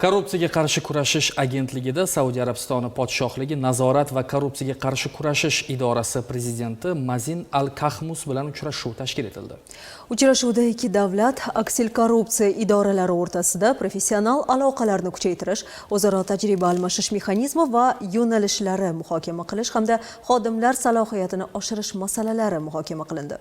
Korrupsiyaga qarshi kurashish agentligida Saudiya Arabistoni podshohligi nazorat va korrupsiyaga qarshi kurashish idorasi prezidenti Mazin Al-Kahmus bilan uchrashuv tashkil etildi. Uchrashuvda ikki davlat aksilkorrupsiya idoralari o'rtasida professional aloqalarni kuchaytirish, o'zaro tajriba almashish mexanizmi va yo'nalishlari muhokama qilish hamda xodimlar salohiyatini oshirish masalalari muhokama qilindi.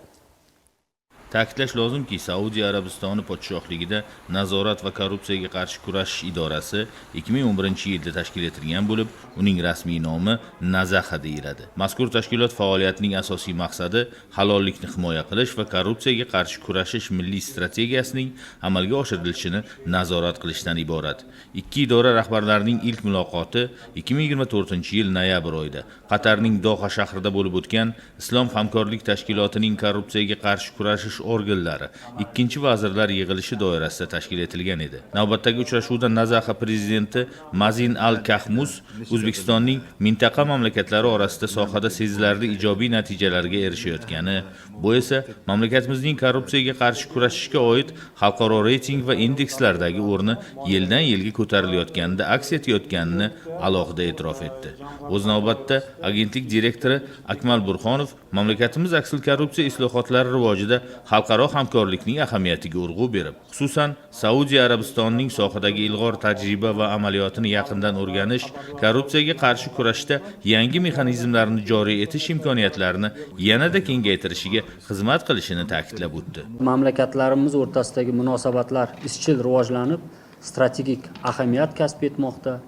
Ta'kidlash lozimki, Saudiya Arabistoni podshohligida nazorat va korrupsiyaga qarshi kurashish idorasi 2011-yilda tashkil etilgan bo'lib, uning rasmiy nomi Nazaha deyiladi. Mazkur tashkilot faoliyatining asosiy maqsadi halollikni himoya qilish va korrupsiyaga qarshi kurashish milliy strategiyasining amalga oshirilishini nazorat qilishdan iborat. Ikki idora rahbarlarining ilk muloqoti 2024-yil noyabr oyida Qatarning Doha shahrida bo'lib o'tgan Islom hamkorlik tashkilotining korrupsiyaga qarshi kurashish organlari ikkinchi vazirlar yig'ilishi doirasida tashkil etilgan edi. Navbatdagi uchrashuvda Nazaha prezidenti Mazin Al-Kahmus O'zbekistonning mintaqa mamlakatlari orasida sohada sezilarli ijobiy natijalarga erishayotgani, bu esa mamlakatimizning korrupsiyaga qarshi kurashishga oid xalqaro reyting va indekslardagi o'rni yildan yilga ko'tarilayotganida aks etayotganini alohida e'tirof etdi. O'z navbatida agentlik direktori Akmal Burxonov mamlakatimiz aksilkorrupsiya islohotlari rivojida xalqaro hamkorlikning ahamiyatiga urg'u berib, xususan, Saudiya Arabistonining sohadagi ilg'or tajriba va amaliyotini yaqindan o'rganish, korrupsiyaga qarshi kurashda yangi mexanizmlarni joriy etish imkoniyatlarini yanada kengaytirishiga xizmat qilishini ta'kidlab o'tdi. Mamlakatlarimiz o'rtasidagi munosabatlar izchil rivojlanib, strategik ahamiyat kasb etmoqda.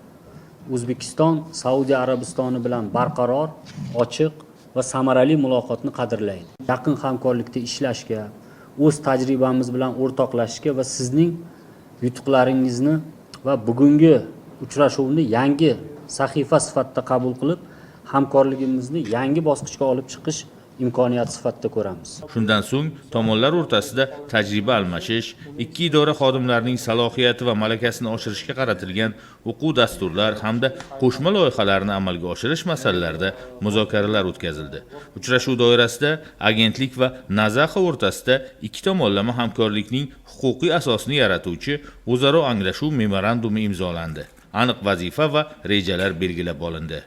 O'zbekiston Saudiya Arabistoni bilan barqaror, ochiq va samarali muloqotni qadrlaydi. Yaqin hamkorlikda ishlashga, o'z tajribamiz bilan o'rtoqlashishga va sizning yutuqlaringizni va bugungi uchrashuvni yangi sahifa sifatida qabul qilib, hamkorligimizni yangi bosqichga olib chiqish imkoniyati sifatida ko'ramiz. Shundan so'ng tomonlar o'rtasida tajriba almashish, ikki idora xodimlarining salohiyati va malakasini oshirishga qaratilgan o'quv dasturlar hamda qo'shma loyihalarni amalga oshirish masalalarida muzokaralar o'tkazildi. Uchrashuv doirasida agentlik va Nazaha o'rtasida ikki tomonlama hamkorlikning huquqiy asosini yaratuvchi o'zaro anglashuv memorandumi imzolandi. Aniq vazifa va rejalar belgilab olindi.